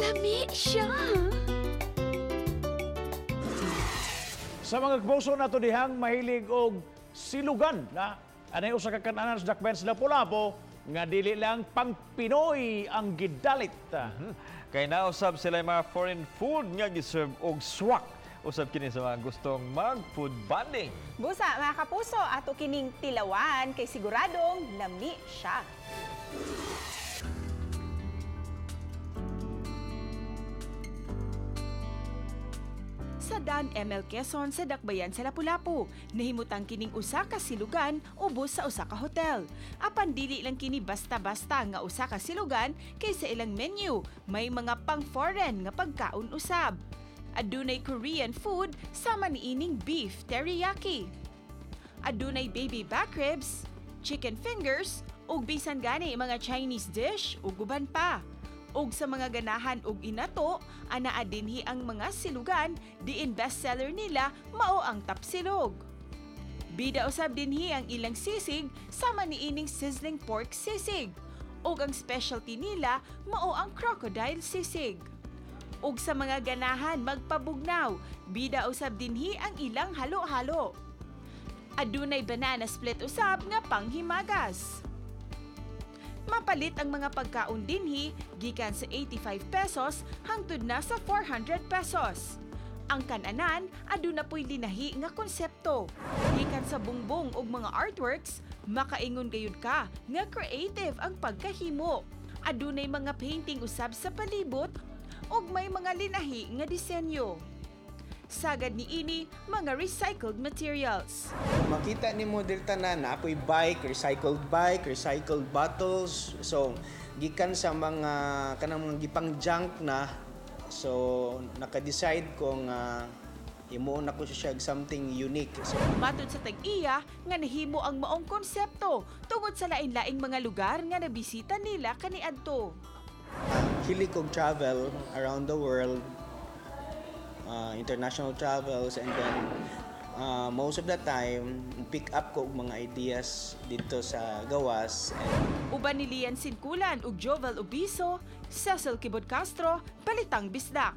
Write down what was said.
Lami siya. Sa mga kapuso nato dihang mahilig og silugan na anay usa ka kan-anan sa dakbayan sa Lapu-Lapu nga dili lang pang Pinoy ang gidalit. Kay nausab sila mga foreign food nga giserve og swak. Usab kini sa mga gustong mag-food bonding. Busa mga kapuso, ato kining tilawan kay siguradong lami siya. Sa Dan ML Quezon sa Dakbayan sa Lapu-Lapu, nahimutang kining usa ka silugan ubos sa usa ka hotel. Apan dili lang kini basta-basta nga usa ka silugan kay sa ilang menu may mga pang-foreign nga pagkaon usab. Adunay Korean food sama niining beef teriyaki. Adunay baby back ribs, chicken fingers, ug bisan gani mga Chinese dish ug uban pa. Ug sa mga ganahan og inato, anaa dinhi ang mga silugan, diin bestseller nila mao ang tapsilog. Bida usab dinhi ang ilang sisig sama niining sizzling pork sisig. Ug ang specialty nila mao ang crocodile sisig. Ug sa mga ganahan magpabugnaw, bida usab dinhi ang ilang halo-halo. Adunay banana split usab nga panghimagas. Mapalit ang mga pagkaon dinhi gikan sa 85 pesos hangtod na sa 400 pesos. Ang kananan aduna po'y linahi nga konsepto. Gikan sa bungbong ug mga artworks, makaingon gayud ka nga creative ang pagkahimo. Adunay mga painting usab sa palibot ug may mga linahi nga disenyo. Sagad niini mga recycled materials. Makita ni mo diri tanan na ako'y bike, recycled bottles. So gikan sa mga kanang mga gipang junk na, so naka-decide ko nga himuon nako siya og something unique. So, Matod sa tag-iya nga nahimo ang maong konsepto tungod sa lain-laing mga lugar nga nabisita nila kaniadto. Hilig kog travel around the world, international travels, and then most of the time pick up ko og mga ideas dito sa gawas. And Uban ni Lian Sinkulan ug Jovel Obiso, Cecil Kibod Castro, Balitang Bisdak.